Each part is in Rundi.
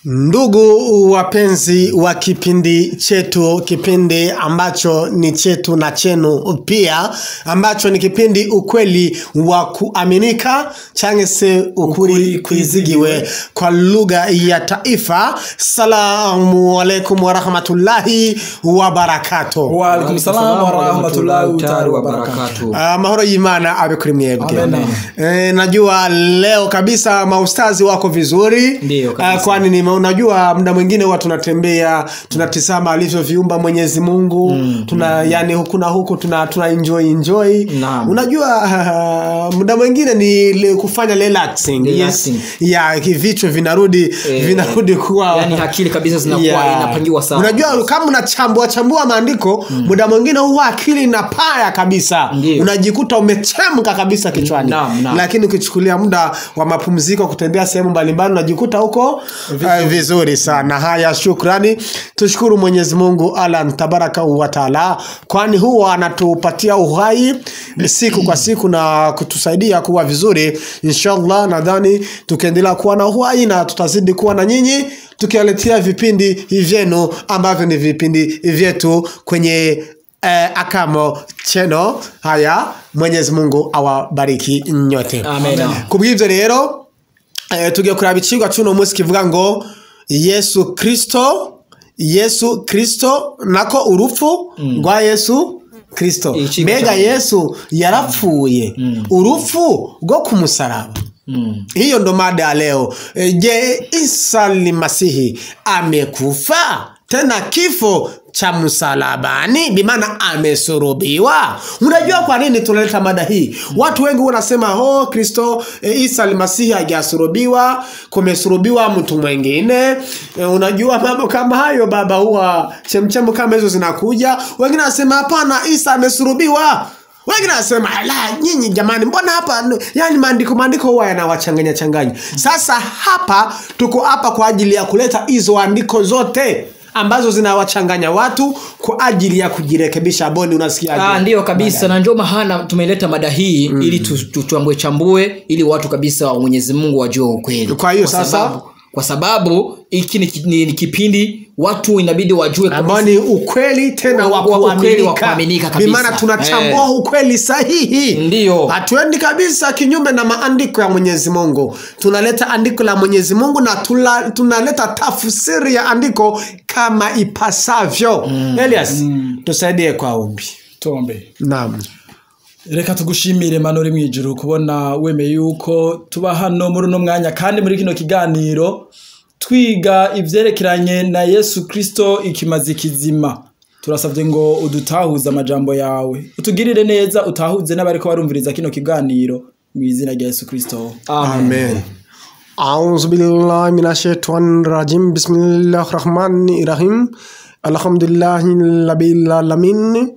Ndugu wapenzi wa kipindi chetu, kipindi ambacho ni chetu na chenu pia, ambacho ni kipindi ukweli wa kuaminika, changese ukuri kwizigiwe kwa lugha ya taifa. Salamu alaikum wa rahmatullahi wa barakatuh. Wa alaikum salam wa rahmatullahi ta'ala wa barakatuh. Amahoro y'Imana abe kuri mwebwe. Najua leo kabisa maustazi wako vizuri. Kwani ni unajua muda mwingine huwa tunatembea, tunatizama alivyoviumba Mwenyezi Mungu, tuna yani huku na huku tuna enjoy. Naam. Unajua muda mwingine ni kufanya relaxing. Yes. Ya vichwa vinarudi kuwa yani akili kabisa zinakuwa inapangiwa sawa. Unajua kama unachambua maandiko, muda mwingine huwa akili inapaya kabisa. Ndiyo. Unajikuta umechemka kabisa kichwani. Naam. Lakini ukichukulia muda wa mapumziko kutembea sehemu mbalimbali unajikuta huko vizuri sana. Haya, shukrani. Tushukuru Mwenyezi Mungu Allah tabaraka wa taala, kwani huwa anatupatia uhai siku kwa siku na kutusaidia kuwa vizuri. Inshallah nadhani tukiendelea kuwa na uhai na tutazidi kuwa na nyinyi tukialetea vipindi vyenu ambavyo ni vipindi vyetu kwenye Akamo Channel. Haya, Mwenyezi Mungu awabariki nyote. Amen. Kubw'ivyo rero tugiye kuraba icigwa c'uno munsi kivuga ngo Yesu Kristo nako urupfu rwa Yesu Kristo. Mbega Yesu yarapfuye urupfu rwo ku musaraba. Hiyo ndo mada ya leo. Je, Isa Masihi amekufa tena kifo cha msalabani, bimaana amesurubiwa? Unajua kwa nini tunaleta mada hii? Watu wengi wanasema oh, Kristo Isa Masihi hajasurubiwa, kumesurubiwa mtu mwingine. Unajua mambo kama hayo baba, huwa chemchemu kama hizo zinakuja. Wengine wanasema hapana, Isa amesurubiwa. Wengine wanasema la, nyinyi jamani, mbona hapa yani maandiko huwa yanawachanganya changanya. Sasa hapa tuko hapa kwa ajili ya kuleta hizo andiko zote ambazo zinawachanganya watu kwa ajili ya kujirekebisha. Boni, unasikiaje? Ndio kabisa, na ndio maana tumeleta mada hii ili tuchambue chambue ili watu kabisa wa Mwenyezi Mungu wajue ukweli. Kwa hiyo sasa, kwa sababu hiki ni kipindi watu inabidi wajue kabisa ni ukweli tena wa kuaminika kabisa. Maana tunachambua ukweli sahihi. Ndio. Hatuendi kabisa kinyume na maandiko ya Mwenyezi Mungu. Tunaleta andiko la Mwenyezi Mungu na tunaleta tafsiri ya andiko kama ipasavyo. Elias, tusaidie kwa ombi. Tuombe. Naam. Reka tugushimire Mana uri mwijuru kubona wemeye yuko tuba hano muri uno mwanya kandi muri kino kiganiro twiga ivyerekeranye na Yesu Kristo ikimazi kizima. Turasavye ngo udutahuze amajambo yawe, utugirire neza, utahuze n'abariko barumviriza kino kiganiro mu izina rya Yesu Kristo. Amen. A'udhu billahi minash shaitanir rajim. Bismillahir rahmanir rahim. Alhamdulillahi rabbil alamin.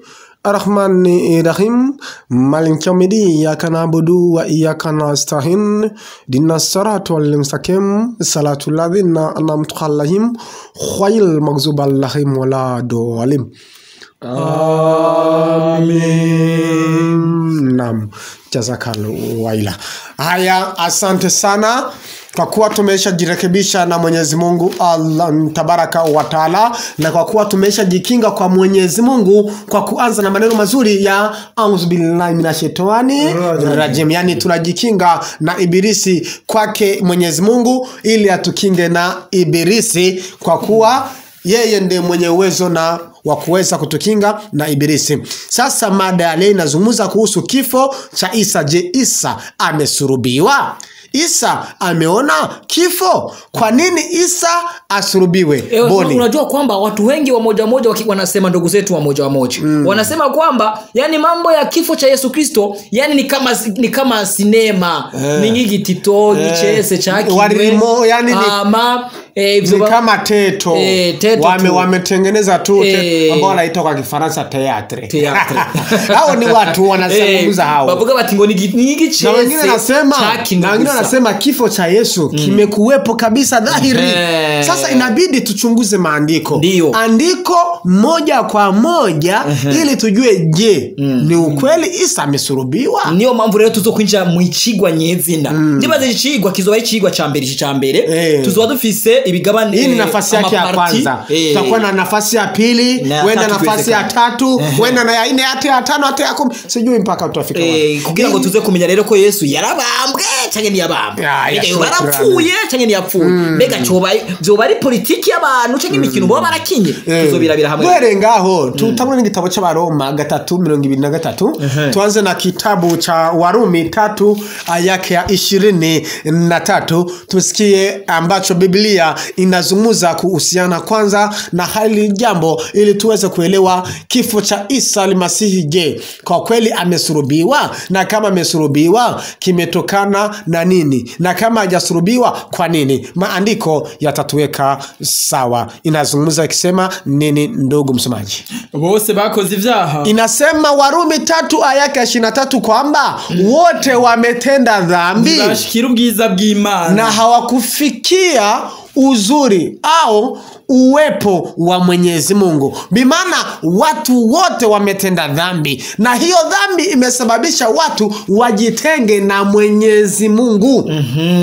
Arrahmanir Rahim. Maliki yawmiddin. Iyyaka na'budu wa iyyaka nasta'in. Ihdinas siratal mustaqim. Siratal ladzina an'amta 'alaihim ghayril maghdubi 'alaihim waladdallin. Amin. Naam. Jazakallahu waila. Haya, asante sana kwa kuwa tumeshajirekebisha na Mwenyezi Mungu Allah tabaraka wa taala, na kwa kuwa tumeshajikinga kwa Mwenyezi Mungu kwa kuanza na maneno mazuri ya a'udhu billahi minashaitani rajim, yani tunajikinga na ibilisi kwake Mwenyezi Mungu ili atukinge na ibilisi, kwa kuwa yeye ndiye mwenye uwezo na wa kuweza kutukinga na ibilisi. Sasa mada ya leo inazungumza kuhusu kifo cha Isa. Je, Isa amesurubiwa? Isa ameona kifo? Kwa nini Isa asurubiwe? Boni, unajua kwamba watu wengi wa moja moja wanasema, ndugu zetu wa moja moja wanasema kwamba yani mambo ya kifo cha Yesu Kristo yani ni kama sinema ni tito gichese cha yani ama ni kama teto, teto wametengeneza tu ambao wanaitwa kwa Kifaransa teatre. Hao ni watu wanazungumza hao. Bavuga bati ngo ni gichese. Na wengine nasema, na wengine Nasema kifo cha Yesu kimekuwepo kabisa dhahiri. Sasa inabidi tuchunguze maandiko. Ndiyo. Andiko moja kwa moja ili tujue je, ni ukweli Isa amesulubiwa? Niyo mpamvu rero tuzokwinjira mu icigwa nyezina. Ndibaze icigwa kizoba icigwa ca mbere, iki ca mbere tuzoba dufise ibigabane. Hii ni nafasi yake ya amaparti. kwanza. Tutakuwa na nafasi ya pili, Na wenda tatu nafasi ya ikiwezekana. tatu, wenda na ya nne, hata ya tano, hata ya 10, sijui mpaka tutafika wapi. Kugira ngo tuze kumenya rero ko Yesu yarabambwe canke ntiyabambwe, Ya, ya, mbega yoba shukrani. yarapfuye canke ntiyapfuye, mbega vyoba ari politiki y'abantu canke imikino boba barakinye, tuzobirabira hamwe. Duhereye ngaho tutangure n'igitabo cy'Abaroma 3:23, tuanze na kitabu cha Warumi 3 aya yake ya 23, tusikie ambacho Biblia inazungumza kuhusiana kwanza na hali jambo, ili tuweze kuelewa kifo cha Isa Almasihi. Je, kwa kweli amesulubiwa? Na kama amesulubiwa, kimetokana na nini? Na kama hajasulubiwa, kwa nini? Maandiko yatatuweka sawa. Inazungumza ikisema nini, ndugu msomaji? Bose bakoze ivyaha. Inasema Warumi 3 aya yake ya 23 kwamba wote wametenda dhambi Ntibashikira ubwiza bw'Imana na hawakufikia uzuri au uwepo wa Mwenyezi Mungu. Bimaana watu wote wametenda dhambi, na hiyo dhambi imesababisha watu wajitenge na Mwenyezi Mungu.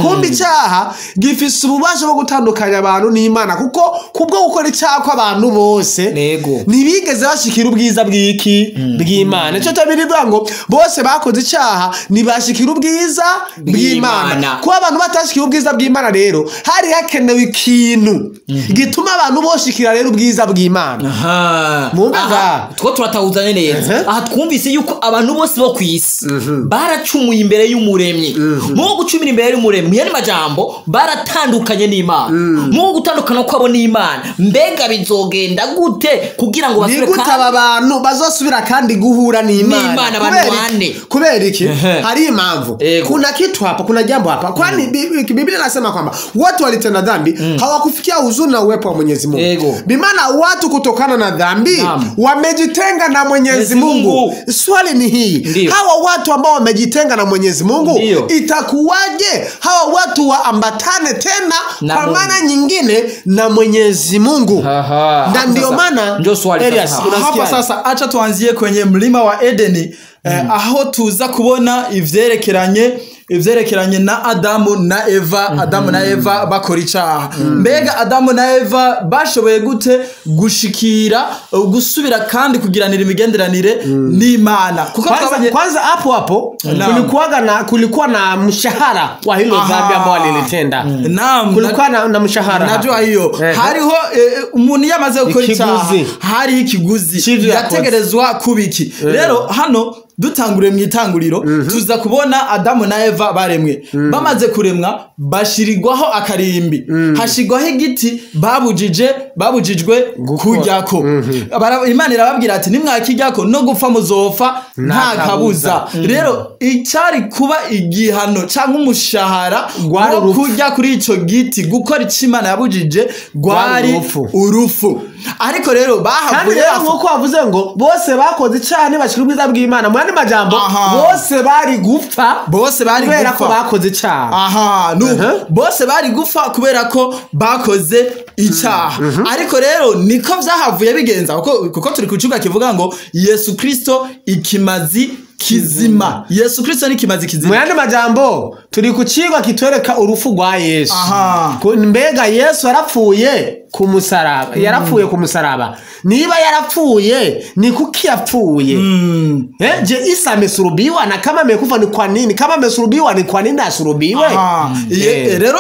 Kumbe icyaha gifise ububasha bwo gutandukanya abantu n'Imana, kuko kubwo gukora icyaha kw'abantu bose Nego. ntibigeze bashikira ubwiza bw'iki bw'Imana. Icyo bivuga ngo bose bakoze icyaha ntibashikira ubwiza bw'Imana. Bw'Imana. Kuba abantu batashikira ubwiza bw'Imana rero, hari hakenewe ikintu gituma abantu boshikira rero ubwiza bw'Imana. Aha. Mwumve Aha, nga. two turatahuzanye neza. Aha twumvise yuko abantu bose bo kw'isi baracumuye imbere y'umuremyi. Mu gucumira imbere y'umuremyi, mu yandi majambo baratandukanye n'Imana. Mu gutandukana kwabo n'Imana, mbega bizogenda gute kugira ngo Ni basubire gute aba bantu bazosubira kandi guhura n'Imana? N'Imana Kubera iki? banwane. Kubera iki? Hari impamvu. Ego. Kuna kitu hapa, kuna jambo hapa. Kwani Biblia inasema kwamba watu walitenda dhambi, hawakufikia uzuri na uwepo wa Mwenyezi Mungu. Ego. Bimaana watu kutokana na dhambi Naam. wamejitenga na Mwenyezi Mwenyezi Mungu. Mungu. Swali ni hii, Ndiyo. hawa watu ambao wamejitenga na Mwenyezi Mungu, Ndiyo. itakuwaje hawa watu waambatane tena Na kwa Mungu. maana nyingine na Mwenyezi Mungu? Aha. Na ndio Sasa, maana ndio swali Elias, sasa. unasikia? Hapa sasa acha tuanzie kwenye mlima wa Edeni, aho tuza kubona ivyerekeranye na Adamu na Eva. Adamu na Eva bakora icaha. Mbega Adamu na Eva bashoboye gute gushikira gusubira kandi kugiranira imigenderanire n'Imana? Kuko Kwanza, twabonye kwanza hapo hapo kulikuwa na mshahara wa hilo Aha. dhambi ambao walilitenda. Naam, Kulikuwa na mshahara. Najua hiyo. Hariho umuntu yamaze gukora icaha, Ikiguzi. hariho ikiguzi Chivyo yakoze. yategerezwa kubiki. Rero hano dutanguriye mu itanguriro, tuza kubona Adamu na Eva baremwe. Bamaze kuremwa bashirirwaho akarimbi, hashirwaho igiti babujijwe kuryako. Imana irababwira ati nimwakiryako no gupfa muzopfa nta kabuza. Rero icari kuba igihano canke umushahara Gwari wo urupfu. kurya kuri ico giti, gukora ico Imana yabujije, gwari urupfu. urufu. Ariko rero Kandi bahavuye rero nk'uko wavuze ngo bose bakoze icyaha ntibashikira ubwiza bw'Imana, mu yandi majambo Aha. bose bari gupfa, Bose bari kubera gupfa. ko bakoze icyaha. Aha, nuko bose bari gupfa kubera ko bakoze icyaha. Ariko rero niko vyahavuye bigenza, kuko turi ku kibuga kivuga ngo Yesu Kristo ikimazi kizima. Yesu Kristo ni ikimazi Mu kizima. yandi majambo turi ku cigwa kitwereka urupfu rwa Yesu. Aha. Mbega Yesu yarapfuye ku musaraba, yarapfuye ku musaraba. Niba yarapfuye, ni kuki yapfuye? Je, Isa amesulubiwa? Na kama amekufa ni kwa nini? Kama amesulubiwa ni kwa nini asulubiwe? Aha. Rero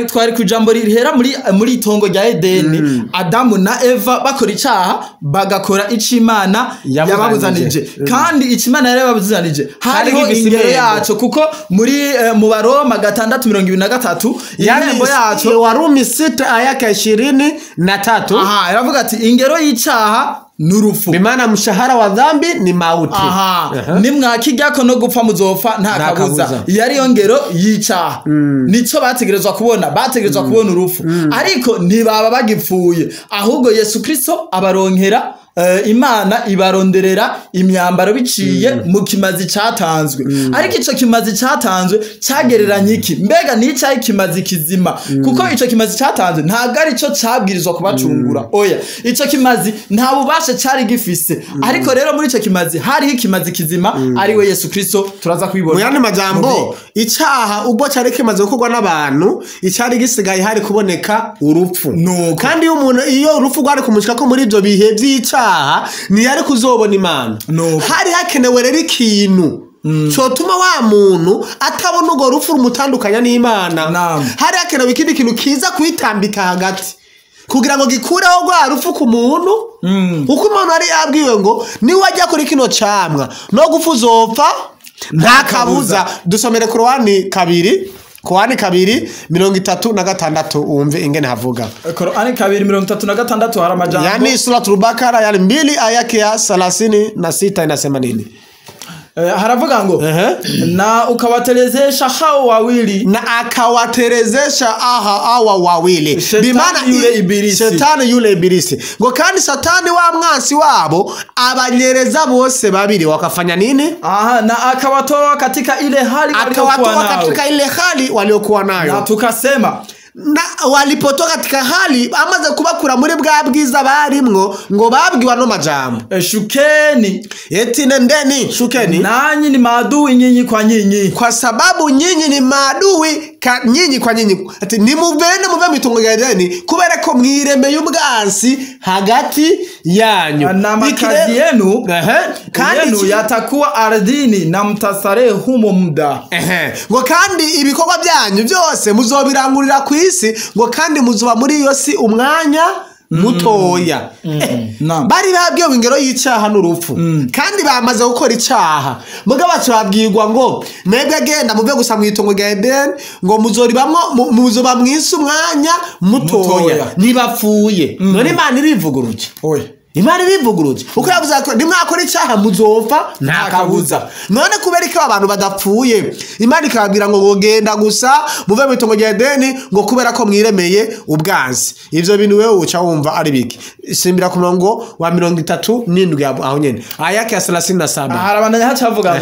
twari ku jambo rihera muri itongo rya Edeni. Adamu na Eva bakora icaha, bagakora ico Imana Yabuzanije. yababuzanije. Kandi ico Imana yari yababuzanije hariho gifise ingero impembo. yaco, kuko muri mu Baroma 6:23 Yani impembo yaco Warumi 6 aya yake 23. Aha, iravuga ati ingero y'icaha n'urupfu. Bimaana mshahara wa dhambi ni mauti. Aha, nimwakiryako no gupfa muzopfa nta kabuza. kabuza. Iyo ariyo ngero y'icaha. Nico bategerezwa kubona, bategerezwa kubona urupfu. Ariko ntibaba bagipfuye, ahubwo Yesu Kristo abaronkera Imana ibaronderera imyambaro biciye mu kimazi catanzwe. Ariko ico kimazi catanzwe cagereranye iki? Mbega ni icahe kimazi kizima? Kuko ico kimazi catanzwe ntabwo ari cyo cabwirizwa kubacungura. Oya, ico kimazi nta bubasha cari gifise. Ariko rero muri ico kimazi hariho ikimazi kizima ari we Yesu Kristo, turaza kubibona. Mu yandi majambo, icaha ubwo cari kimaze gukorwa n'abantu, icari gisigaye hari kuboneka urupfu. Kandi iyo umuntu, iyo urupfu rwari kumushika ko muri ivyo bihe vy'icaha, ntiyari kuzobona Imana. Hari hakenewe rero ikintu cotuma wa muntu atabona urwo rupfu rumutandukanya n'Imana. Hari hakenewe ikindi kintu kiza kwitambika hagati kugira ngo gikureho rwa rupfu ku muntu. Uko umuntu ari yabwiwe ngo niwajya kuri kino camwa no gupfa uzopfa nta kabuza. Dusomere Korowani 2, Korowani 2:36 wumve ingene havuga. Korowani 2:36 hari amajambo. Yani Suratul Bakara yani 2 aya ya 36 inasema nini? Haravuga ngo na ukawatelezesha hao wawili, na akawaterezesha hawa wawili, Shetani yule ibilisi, Shetani yule ibilisi. Ngo kandi Satani wa mwansi wabo abanyereza bose babiri wakafanya nini? Na akawatoa katika ile hali waliokuwa nayo, katika ile hali waliokuwa nayo. Na tukasema na walipotoka katika hali amaze kubakura muri bwa bwiza barimwo, ngo babwiwa no majambo, shukeni, eti nendeni, shukeni, nanyi ni maadui nyinyi kwa nyinyi, kwa sababu nyinyi ni maadui nyinyi kwa nyinyi. Ati nimuvene muve mitungo ya Edeni kubera ko mwiremeye ubwansi hagati yanyu, na makazi yenu kandi yatakuwa ardhini na mtasarehe humo muda. Ngo kandi ibikorwa byanyu byose muzobirangurira ku isi, ngo kandi muzuba muri iyo si umwanya mutoya. Bari babwiwe ingero y'icaha n'urupfu, kandi bamaze gukora icaha. Mugabo babwirwa ngo mwebwe genda muve gusa mu itongo rya Edeni, ngo muzoribamwo muzoba mwisi umwanya mutoya nibapfuye. None Imana irivuguruje. Oya, Imana irivuguruje. Uko yavuze ko nimwakora icaha muzopfa nta kabuza. None kubera ko abantu badapfuye, Imana ikababwira ngo genda gusa muve mu itongo rya Edeni, ngo kubera ko mwiremeye ubwansi. Ivyo bintu wewe uca wumva ari biki? Simbira ku murongo wa 37 aho nyene. Aya ya 37. Harabandanya hacavuga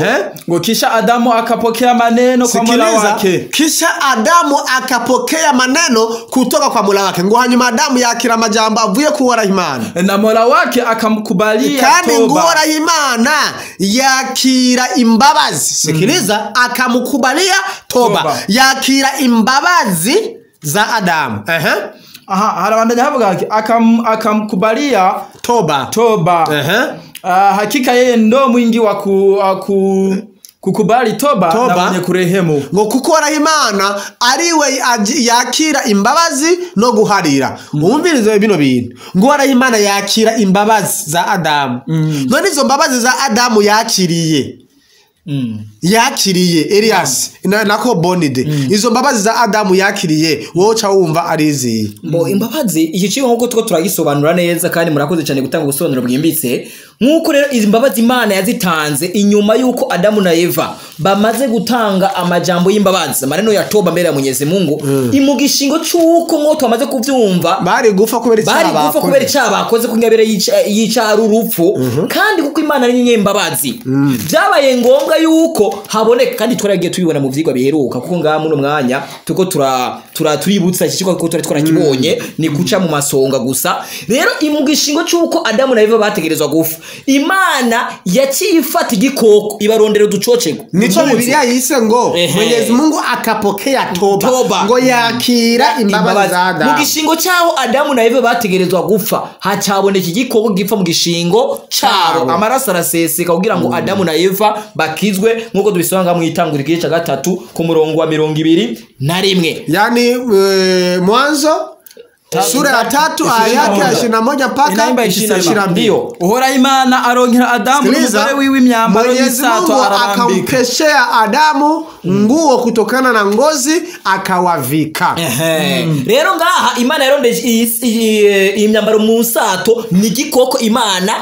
ngo kisha Adamu akapokea maneno kwa Mola wake. Kisha Adamu akapokea maneno kutoka kwa Mola wake. Ngo hanyuma Adamu yakira amajambo avuye ku Uhoraho Imana. Na Mola wake akamkubalia toba. Kandi Uhoraho Imana yakira imbabazi. Sikiliza, akamkubalia toba. Yakira imbabazi za Adamu. Harabandanya havuga akamkubalia toba. Hakika yeye ndo mwingi wa kukubali toba na mwenye kurehemu. Ngo kuko Uhoraho Imana ariwe yakira imbabazi no guharira. Mwumvirize bino bintu. Ngo Uhoraho Imana yakira imbabazi za Adamu. None izo mbabazi za Adamu yakiriye, yakiriye Elias nako Bonide. Izo mbabazi za Adamu yakiriye wowe uca wumva arizi. Mbo imbabazi iki cyo nkuko tuko turagisobanura neza, kandi murakoze cyane gutanga ubusobanuro bwimbitse. Nkuko rero izi mbabazi Imana yazitanze inyuma yuko Adamu na Eva bamaze gutanga amajambo y'imbabazi, maneno ya toba mbere ya Mwenyezi Mungu, imugishingo cyuko ngo twamaze kuvyumva bari gufa kubera icyaha bakoze, kunyabere yica urupfu. Kandi kuko Imana ari nyembabazi, byabaye ngombwa yuko haboneka, kandi twaragiye tubibona mu vyigwa biheruka, kuko ngaha muno mwanya tuko tuributsa iki cyo kuko twarakibonye ni kuca mu masonga gusa. Rero imugishingo cyuko Adamu na Eva bategerezwa gufa, Imana yaciye ifata igikoko ibarondera uducocego. Nico Bibiliya yise ngo Mwenyezi Mungu akapokea toba, ngo yakira imbabazi za Adamu. Mu gishingo cyaho Adamu na Eva bategerezwa gupfa, hacaboneka igikoko gipfa mu gishingo cyabo, amaraso araseseka kugira ngo Adamu na Eva bakizwe, nkuko tubisanga mu itanguriro igice cya 3 ku murongo wa 21. Yani Mwanzo sura ya 3 aya ya 21 mpaka 22. Uhoraho Imana aronkera Adamu n'umugore wiwe imyambaro y'isato arabambika. Akampeshea Adamu nguo kutokana na ngozi akawavika. Rero ngaha Imana yarondeje imyambaro mu nsato ni igikoko Imana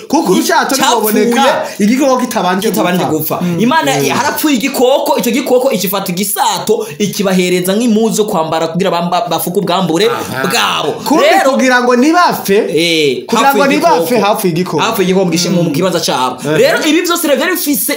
kuko urushato ruboneka igikoko kitabanje gupfa. Imana harapfuye igikoko, ico gikoko ikifata igisato ikibahereza nk'impuzu kwambara kugira bafuke ubwambure bwabo. Rero kugira ngo nibapfe, kugira ngo nibapfe hafi igikoko, hafi igikoko mu kibanza cyabo. Rero ibi byose rero bifise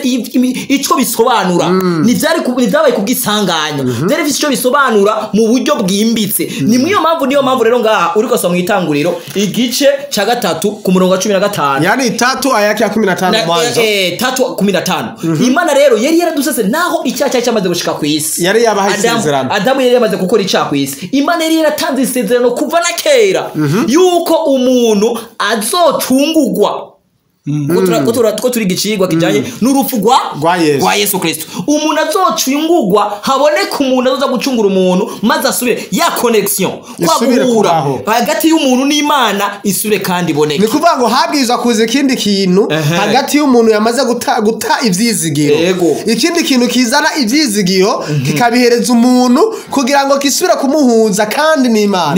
ico bisobanura, nivyabaye kubwisanganya, byari bifise ico bisobanura mu buryo bwimbitse. Ni mwiyo mpamvu, niyo mpamvu rero ngaha uriko soma mwitanguriro igice ca 3 ku murongo wa 15, yani 3 aya ya 15 mwanzo 3:15. Imana rero yari yaradusese naho icyaha cyari cyamaze gushika ku isi, yari yabahaye isezerano. Adamu yari yamaze gukora icyaha ku isi. Imana yari yaratanze isezerano kuva na kera yuko umuntu azocungugwa. Ko turi gicigwa kijanye n'urupfu rwa Yesu Kristo. Umuntu azocungugwa, haboneka umuntu azoza gucungura umuntu, maze asubire ya connection kwa guhura hagati y'umuntu n'Imana isubire kandi iboneke. Ni kuvuga ngo habwirizwa kuza ikindi kintu hagati y'umuntu yamaze guta ivyizigiro. Ikindi kintu kizana ivyizigiro kikabihereza umuntu kugira ngo kisubire kumuhuza kandi n'Imana.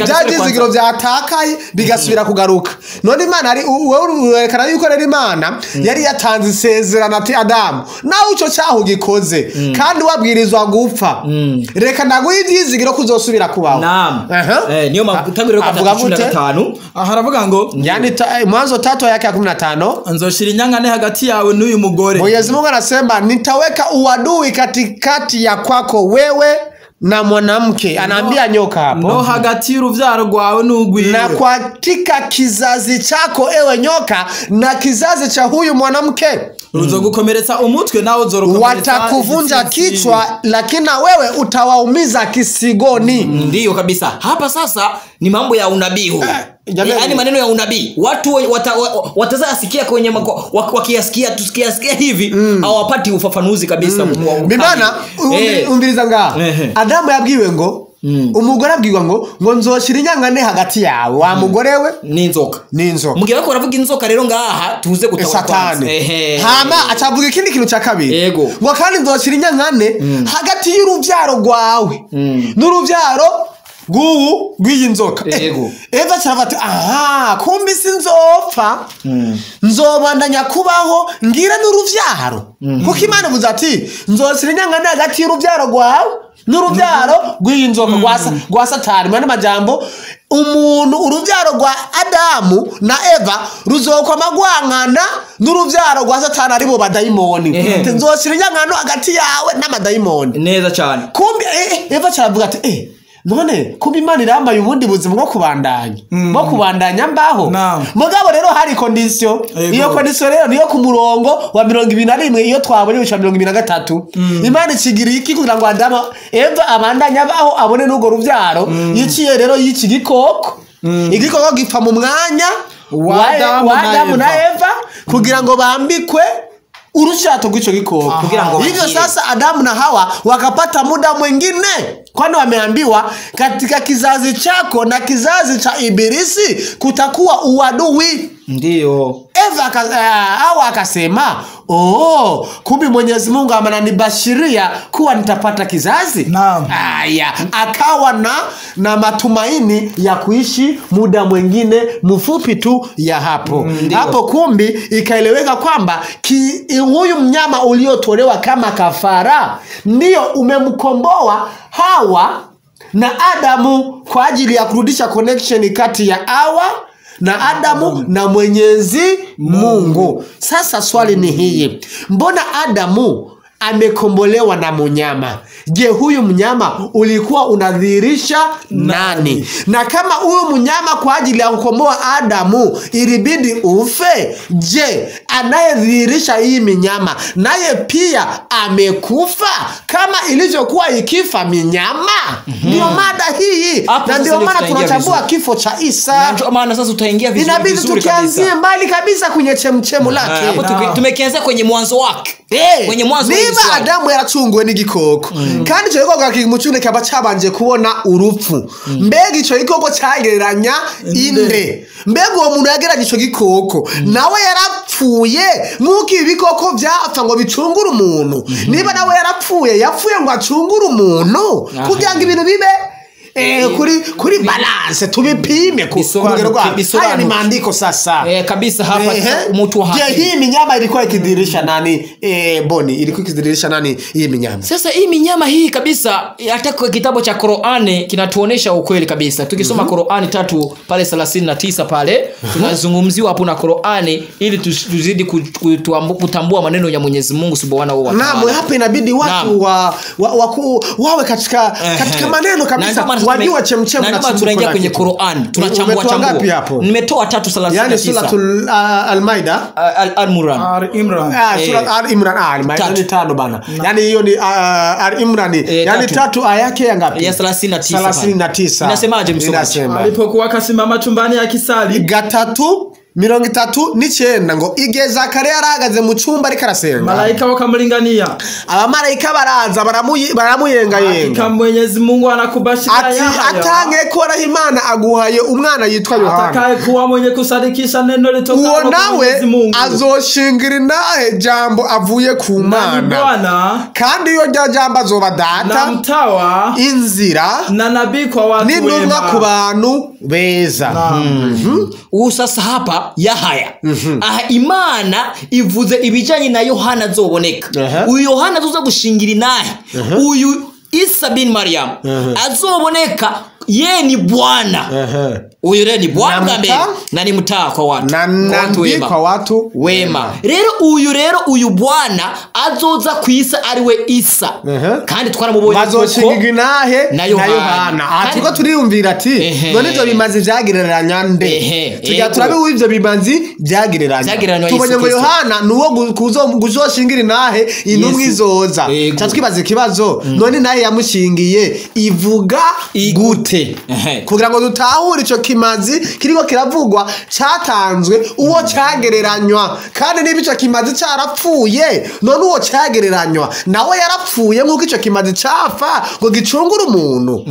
Bya vyizigiro byatakaye bigasubira kugaruka. None Imana ari wewe yuko rero Imana yari yatanze isezerano ati Adamu nawe ico cyaho gikoze kandi wabwirizwa gupfa, reka ndaguha ivyizigiro kuzosubira kubaho. Naam. Niyo mpamvu tanguriro 3:15 aha aravuga ngo yani Mwanzo 3 yake ya 15, nzoshira inyangane hagati yawe n'uyu mugore. Mwenyezi Mungu anasema nitaweka uadui katikati ya kwako wewe na mwanamke, anaambia nyoka hapo, no hagati y'uruvyaro rwawe n'ugwiwe, na katika kizazi chako ewe nyoka na kizazi cha huyu mwanamke ruzogukomeretsa umutwe nawe uzorokomeretsa, watakuvunja kichwa lakini na wewe utawaumiza kisigoni. Ndiyo kabisa. Hapa sasa ni mambo ya unabii huu. Yaani maneno ya unabii. Watu watazasikia kwenye wakiyasikia tusikiasikia hivi hawapati ufafanuzi kabisa. Bibana umviriza nga Adamu yabwiwe ngo umugore abwirwa ngo nzoshira inyangane hagati yawe wa mugore we n'inzoka. Mugihe bariko baravuga inzoka rero ngaha tuze gutahura kwanza. Hama acavuga ikindi kintu ca kabiri ngo kandi nzoshira inyangane hagati y'uruvyaro rwawe n'uruvyaro guwu rw'iyi nzoka. Eva cyaravuga aha kumbi sinzopfa, nzobandanya kubaho ngira n'uruvyaro, kuko Imana ivuze ati nzosira inyangane hagati y'uruvyaro rwawe n'uruvyaro rw'iyi nzoka rwa Satani. Mwana majambo umuntu uruvyaro rwa Adamu na Eva ruzokwama gwankana n'uruvyaro rwa Satani aribo badayimoni. Nzosira inyangano hagati yawe n'amadayimoni. Neza cyane. Kumbi Eva cyaravuga ati none kumbi Imana irambaye ubundi buzima bwo kubandanya, bwo kubandanya mbaho. Mugabo rero hari condition. Iyo condition rero niyo ku murongo wa 21 iyo twabonye uca 23. Imana ikigira iki kugira ngo Adamu Eva abandanya abaho abone n'ugo ruvyaro. Yiciye rero y'iki gikoko. Igikoko gipfa mu mwanya wa Adamu na Eva kugira ngo bambikwe urushato rw'ico gikoko. Hivyo sasa Adamu na Hawa wakapata muda mwingine, kwani wameambiwa katika kizazi chako na kizazi cha Ibilisi kutakuwa uadui. Ndiyo. Eva Hawa akasema oh, kumbe Mwenyezi Mungu amenibashiria kuwa nitapata kizazi. Naam. Aya, akawa na matumaini ya kuishi muda mwingine mfupi tu ya hapo. Hapo kumbi ikaeleweka kwamba huyu mnyama uliotolewa kama kafara ndio umemkomboa Hawa na Adamu kwa ajili ya kurudisha connection kati ya Hawa na Adamu na Mwenyezi Mungu. Sasa swali ni hii, mbona Adamu amekombolewa na mnyama? Je, huyu mnyama ulikuwa unadhihirisha nani? Na kama huyu mnyama kwa ajili ya kukomboa Adamu ilibidi ufe, je, anayedhihirisha hii minyama naye pia amekufa kama ilivyokuwa ikifa minyama? Ndio mada hii, na ndio maana tunachambua kifo cha Isa. Ndio maana sasa utaingia vizuri. Inabidi tukianzie mbali kabisa kwenye chemchemu lake. Hapo tumekianza kwenye mwanzo wake. Kwenye mwanzo. Niba Adamu yaracunguwe n'igikoko kandi ico gikoko kimucune kaba cabanje kubona urupfu, mbega ico gikoko cagereranya inde? Mbega uwo muntu yagereranya ico gikoko nawe yarapfuye nk'uko ibi bikoko vyapfa ngo bicungure umuntu? Niba nawe yarapfuye, yapfuye ngo acungure umuntu kugira ngo ibintu bibe Kuri balance tubipime ku rugero rwa. Haya ni maandiko sasa. Kabisa hapa mtu wa haki. Hii minyama ilikuwa ikidhihirisha nani? Boni ilikuwa ikidhihirisha nani hii minyama? Sasa hii minyama hii kabisa hata kwa kitabu cha Qur'ani kinatuonesha ukweli kabisa. Tukisoma Qur'ani 3 pale 39 pale tunazungumziwa hapo na Qur'ani ili tuzidi kutambua maneno ya Mwenyezi Mungu Subhanahu wa Ta'ala. Naam, hapa inabidi watu wawe katika maneno kabisa, wajue chemchemu na tunaingia kwenye Qur'an, tunachambua chambua. Nimetoa 3:39. Yani suratul Al-Maida, Al-Imran. Al-Imran. Sura Al-Imran, Al-Maida ni 5 bana. Yani hiyo ni Al-Imran. Yani 3 aya yake ya ngapi? Ya 39. 39. Inasemaje msomaji? Alipokuwa akasimama chumbani akisali. 3:39 ngo igihe Zakariya yarahagaze mu cyumba ariko arasenga, malaika wakamlingania, abamarayika baraza baramuyengayenga. Hakika Mwenyezi Mungu anakubashiria Yahaya, atange koraho Imana aguhaye umwana yitwa Yohana, atakaye kuwa mwenye kusadikisha neno litokalo kwa Mwenyezi Mungu, azoshingira inahe jambo avuye ku Mana, kandi iyo rya jambo azoba data na mtawa inzira na nabii kwa watu wema n'intumwa ku bantu beza. Ubu sasa hapa Yahaya. Aha, Imana ivuze ibijanye na Yohana azoboneka. Uyu Yohana azoza gushingira inahe. Uyu Isa bin Maryam azoboneka, ye ni Bwana. Uyu rero ni Bwana mbere na ni mtaa kwa watu. Na watu kwa watu wema. Rero uyu rero uyu Bwana azoza kwisa ariwe Isa. Kandi twaramubonye bazoshingira inahe na Yohana. Atuko turiyumvira ati none ivyo bimazi vyagereranya nde? Tujya turabe ivyo bimazi vyagereranya. Tubonye ngo Yohana nuwo kuzoshingira inahe intumwa izoza. Twibaza ikibazo none naye yamushingiye ivuga gute? Kugira ngo dutahure ico kimazi kiriko kiravugwa cyatanzwe uwo cyagereranywa, kandi niba ico kimazi carapfuye none uwo cyagereranywa nawe yarapfuye nkuko ico kimazi cafa ngo gicungure umuntu.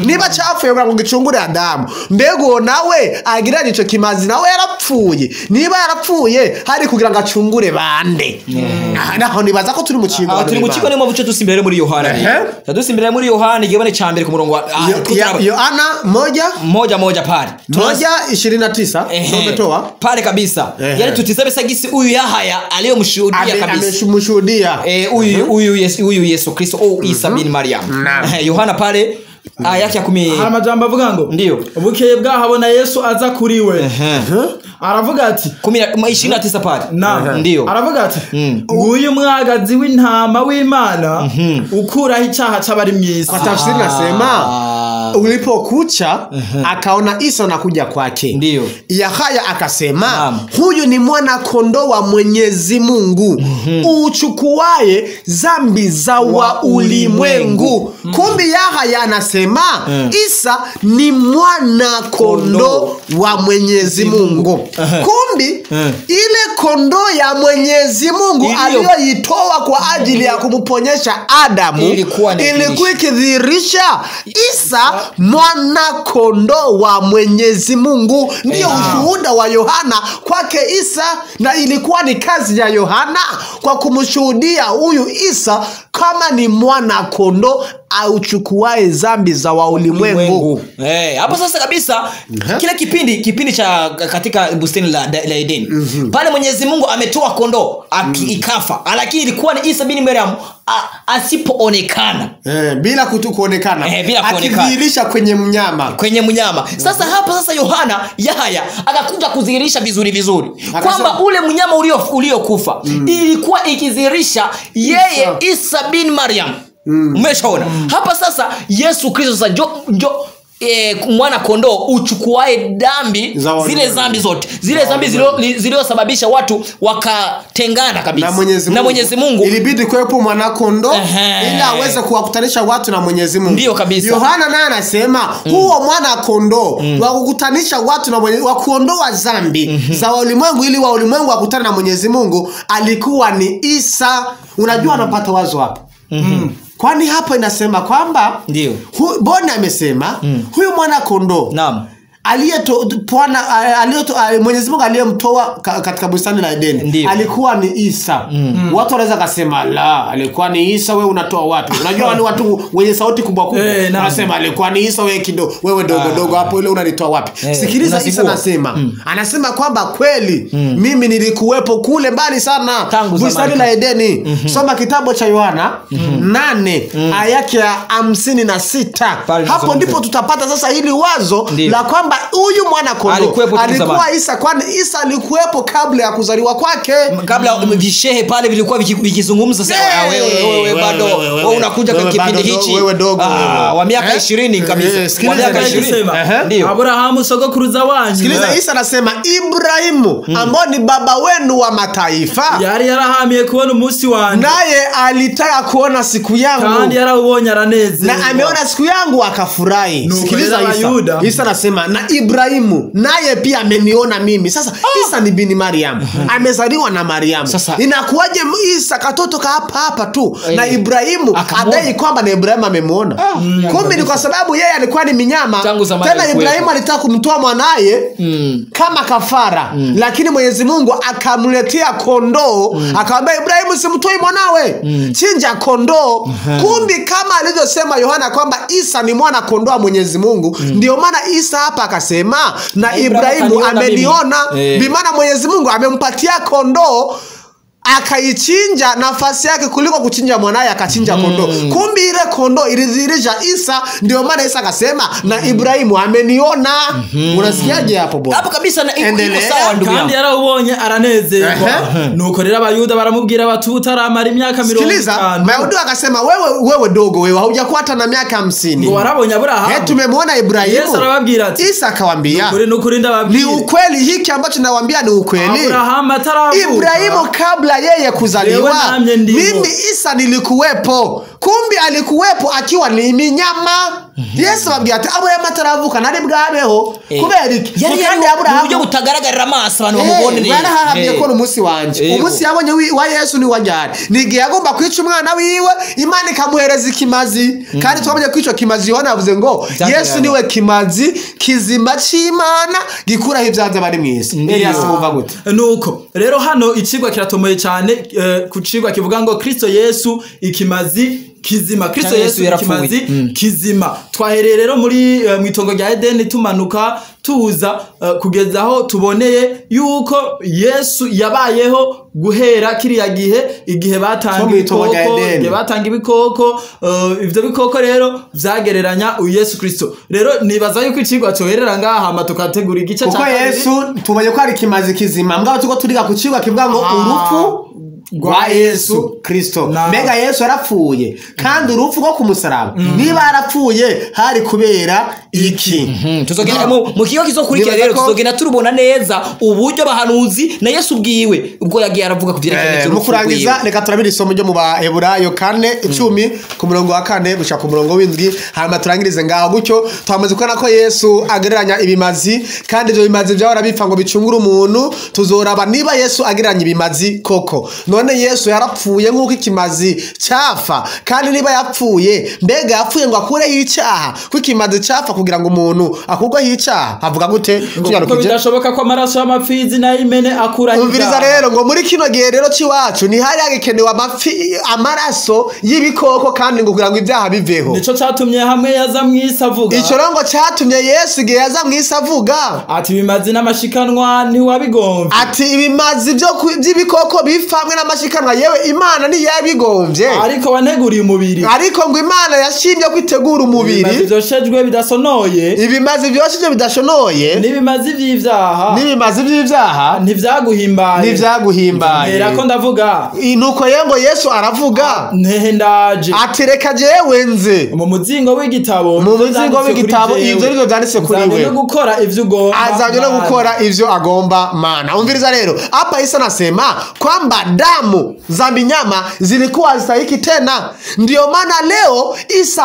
Niba capfuye ngo gicungure Adamu, mbego nawe agiranye ico kimazi nawe yarapfuye. Niba yarapfuye hari kugira ngo acungure bande? Naho nibaza ko turi mu kigo. Turi mu kigo niyo mpamvu dusimbere muri Yohana. Dusimbere muri Yohana igibane ca mbere ku murongo wa Yohana 1:1 pale 1:29 umetoa pale kabisa. Yaani tutizame sagisi huyu Yahaya aliyomshuhudia kabisa, amemshuhudia huyu Yesu Kristo au Isa bin Maryam. Yohana pale aya yake ya 10 hari amajambo avuga ngo ndio bukeye bwahabona Yesu aza kuri we. Aravuga ati 10:29 pale. Ndio aravuga ati nguyu mwagazi w'intama w'Imana ukuraho icyaha c'abari mw'isi. Kwa tafsiri nasema ulipokucha akaona Isa nakuja kwake. Ndio Yahaya akasema huyu ni mwana kondoo wa Mwenyezi Mungu uchukuaye zambi za wa ulimwengu. Kumbe Yahaya anasema Isa ni mwana kondoo wa Mwenyezi Mungu. Kumbi ile kondoo ya Mwenyezi Mungu aliyoitoa kwa ajili ya kumponyesha Adamu ilikuwa ikidhihirisha Isa mwana kondoo wa Mwenyezi Mungu. Ndio ushuhuda wa Yohana kwake Isa, na ilikuwa ni kazi ya Yohana kwa kumshuhudia huyu Isa kama ni mwana kondoo auchukuae zambi za wa ulimwengu. Hapo sasa kabisa kile kipindi cha katika bustani la Eden. Pale Mwenyezi Mungu ametoa kondoo ikafa, lakini ilikuwa ni Isa bin Maryam asipoonekana. Bila kuonekana. Akidhihirisha kwenye mnyama. Kwenye mnyama. Sasa hapo sasa Yohana Yahaya akakuja kudhihirisha vizuri vizuri kwamba ule mnyama uliokufa ilikuwa ikidhihirisha yeye Isa bin Maryam. Umeshaona? Hapa sasa Yesu Kristo sasa njo mwana kondoo uchukuae dhambi zile zambi zote, zile zambi zilizosababisha watu wakatengana kabisa na Mwenyezi Mungu. Ilibidi kuwepo mwana kondoo ili aweze kuwakutanisha watu na Mwenyezi Mungu. Ndio kabisa. Yohana naye anasema huo mwana kondoo wa kukutanisha watu na wa kuondoa zambi za ulimwengu ili wa ulimwengu wakutane na Mwenyezi Mungu alikuwa ni Isa. Unajua anapata wazo hapo. Kwani hapo inasema kwamba ndio Bwana amesema huyu mwana kondoo Mwenyezi Mungu aliyemtoa katika bustani la Edeni alikuwa ni Isa. Watu wanaweza kusema la, alikuwa ni Isa, wewe unatoa wapi? Unajua ni watu wenye sauti kubwa kubwa. Wanasema alikuwa ni Isa, wewe kidogo, wewe dogo dogo hapo, ile unalitoa wapi? Sikiliza Isa anasema. Anasema kwamba kweli mimi nilikuwepo kule mbali sana bustani la Edeni. Soma kitabu cha Yohana 8 aya yake ya 56. Hapo ndipo tutapata sasa hili wazo la kwamba huyu mwana kondoo alikuwa Isa, kwani Isa alikuwepo kabla ya kuzaliwa kwake. Kabla vishehe pale vilikuwa vikizungumza sasa, wewe bado wewe unakuja kwa kipindi hichi wewe dogo wa miaka 20 kabisa, wa miaka 20. Ndio Abrahamu sogokuruza wanyu. Sikiliza, Isa anasema Ibrahimu ambao ni baba wenu wa mataifa yari yarahamiye kuona umunsi wanjye, naye alitaka kuona siku yangu, kandi yarawubonye aranezerwa, na ameona siku yangu akafurahi. Sikiliza Isa, Isa anasema na Ibrahimu naye pia ameniona mimi. Sasa Isa ni bini Mariamu, amezaliwa na Mariamu. Inakuwaje Isa katoto ka hapa hapa tu na Ibrahimu adai kwamba na Ibrahimu amemuona? Kumbe ni kwa sababu yeye alikuwa ni minyama. Tena Ibrahimu alitaka kumtoa mwanaye kama kafara, lakini Mwenyezi Mungu akamletea kondoo, akamwambia Ibrahimu simtoi mwanawe, chinja kondoo. Kumbe kama alivyosema Yohana kwamba Isa ni mwana kondoo wa Mwenyezi Mungu, ndio maana Isa hapa akasema na Ibrahimu ameniona, bimaana Mwenyezi Mungu amempatia kondoo akaichinja nafasi yake kuliko kuchinja mwanaye, akachinja kondoo. Kumbe ile kondoo ilidhihirisha Isa, ndio maana Isa akasema na Ibrahimu ameniona. Unasikiaje hapo bwana? Hapo kabisa na iko sawa ndugu yangu. Kandi yarawubonye aranezerwa. Nuko rero Abayuda baramubwira bati utaramara imyaka 50. Sikiliza, Mayahudi akasema wewe dogo wewe haujakuwa hata na miaka 50. Ngo warabonye Abrahamu. Tumemwona Ibrahimu. Yesu arababwira ati Isa akawaambia nukuri ndababwira. Ni ukweli hiki ambacho nawaambia ni ukweli. Abrahamu ataravuka. Ibrahimu kabla yeye kuzaliwa mimi Isa nilikuwepo. Kumbe alikuwepo akiwa ni minyama. Yesu ababwira ati Abrahamu ataravuka nari bwabeho. Kubera iki? Kandi Abrahamu uburyo butagaragarira amaso abantu bamubone. Barahahamye ko umunsi wanje. Umunsi yabonye wa Yesu ni wajyari. Nigiye agomba kwica umwana wiwe, Imana ikamuhereza ikimazi. Kandi twabonye kwica kimazi Yohana yavuze ngo Yesu niwe kimazi kizima c'Imana gikuraho ibyanze bari mwisi. Elias wumva gute? Nuko rero hano icigwa kiratomoye cyane ku cigwa kivuga ngo Kristo Yesu ikimazi kizima. Kristo Yesu ikimazi kizima. Twahereye rero muri mwitongo rya Edeni tumanuka tuza kugeza aho tuboneye yuko Yesu yabayeho guhera kiriya gihe, igihe batanga ibikoko, igihe batanga ibikoko, ivyo bikoko rero vyagereranya Yesu Kristo. Rero nibaza yuko icigwa cyoherera ngaha hama tukategura igice cya kabiri. Kuko Yesu tubonye ko ari kimazi kizima, mbwa tuko turiga ku cigwa kivuga ngo urupfu rwa Yesu Kristo. Mbega Yesu yarapfuye kandi urupfu rwo kumusaraba niba yarapfuye hari kubera iki? Tuzogenda mu kiyo kizokurikira rero tuzogenda turubona neza uburyo bahanuzi na Yesu ubwiwe ubwo yagiye aravuga ku byerekeye urupfu. Mu kurangiza reka turabira isomo ryo mu Baheburayo 4:10 ku murongo wa 4 gushika ku murongo w'indwi, hanyuma turangirize ngaho gutyo. Twamaze kubona ko Yesu agereranya ibimazi kandi ibyo bimazi byahora bipfa ngo bicungure umuntu. Tuzoraba niba Yesu agereranya ibimazi koko. None Yesu yarapfuye nk'uko ikimazi cyafa, kandi niba yapfuye mbega yapfuye ngo akureho icyaha, kuko ikimazi cyafa kugira ngo umuntu akurweho icyaha. Avuga gute? Kuko bidashoboka ko amaraso y'amapfizi n'ay'imene akuraho icyaha. Umviriza rero ngo muri kino gihe rero c'iwacu ntihari hagikenewe amaraso y'ibikoko kandi ngo kugira ngo ibyaha biveho. Nico catumye hamwe yaza mw'isi avuga. Ico rero ngo catumye Yesu igihe yaza mw'isi avuga ati ibimazi n'amashikanwa ntiwabigomvye. Ati ibimazi by'ibikoko bipfa hamwe n'amashikanwa yewe Imana ntiyabigombye, ariko waneguriye umubiri. Ariko ngo Imana yashimye kwitegura umubiri. Ibimazi vyoshejwe bidasonoye, ibimazi vyoshejwe bidashonoye n'ibimazi vy'ivyaha, n'ibimazi vy'ivyaha ntivyaguhimbaye, ntivyaguhimbaye. Mpera ko ndavuga nuko yengo Yesu aravuga ntehe ndaje, ati reka jewe nze mu muzingo w'igitabo, mu muzingo w'igitabo ivyo nivyo vyanditse kuri we, no gukora ivyo ugomba, azanye no gukora ivyo agomba Mana. Umviriza rero hapa Isa anasema kwamba damu za minyama zilikuwa hazistahiki tena. Ndio maana leo Isa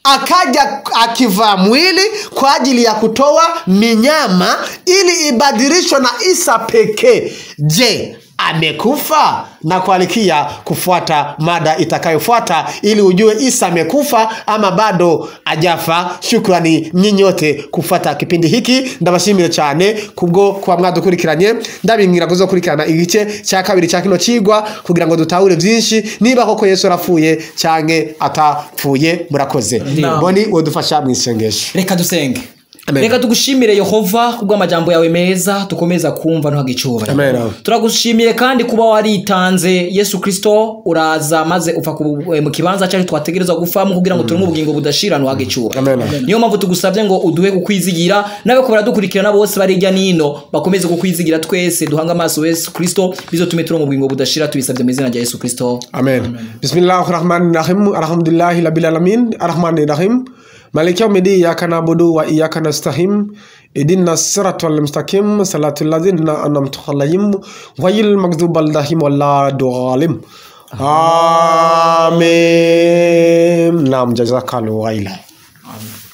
akaja akivaa mwili kwa ajili ya kutoa minyama ili ibadilishwe na Isa pekee. Je, amekufa? Na kualikia kufuata mada itakayofuata ili ujue Isa amekufa ama bado ajafa. Shukrani nyinyi wote kufuata kipindi hiki, ndabashimire cyane kubwo kuba mwadukurikiranye. Ndabingira kuzokurikirana igice cya kabiri cya kino cigwa kugira ngo dutahure byinshi niba koko Yesu arapfuye canke atapfuye. Murakoze. Boni wodufasha mu isengesho. Reka dusenge. Amen. Reka tugushimire Yehova kubw'amajambo yawe meza tukomeza kumva no hagicubahiro. Amen. Turagushimiye kandi kuba waritanze Yesu Kristo, uraza maze upfa mu kibanza cyacu twategerezwa gufamo kugira ngo turonke ubugingo budashira no hagicubahiro. Amen. Niyo mpamvu tugusabye ngo uduhe kukwizigira, nawe ko baradukurikirana bose bari hirya nino bakomeze kukwizigira, twese duhanga amaso Yesu Kristo, bizotume turonka ubugingo budashira. Tubisabye mu izina rya Yesu Kristo. Amen. Bismillahirrahmanirrahim. Alhamdulillahi rabbil alamin. Arrahmanirrahim. Maliki yawmiddin. Iyyaka na'budu wa iyyaka nasta'in. Ihdinas siratal mustaqim. Siratal ladzina an'amta alaihim ghayril maghdubi alaihim waladdallin. Amin. Naam, jazakallahu khairan. Amen.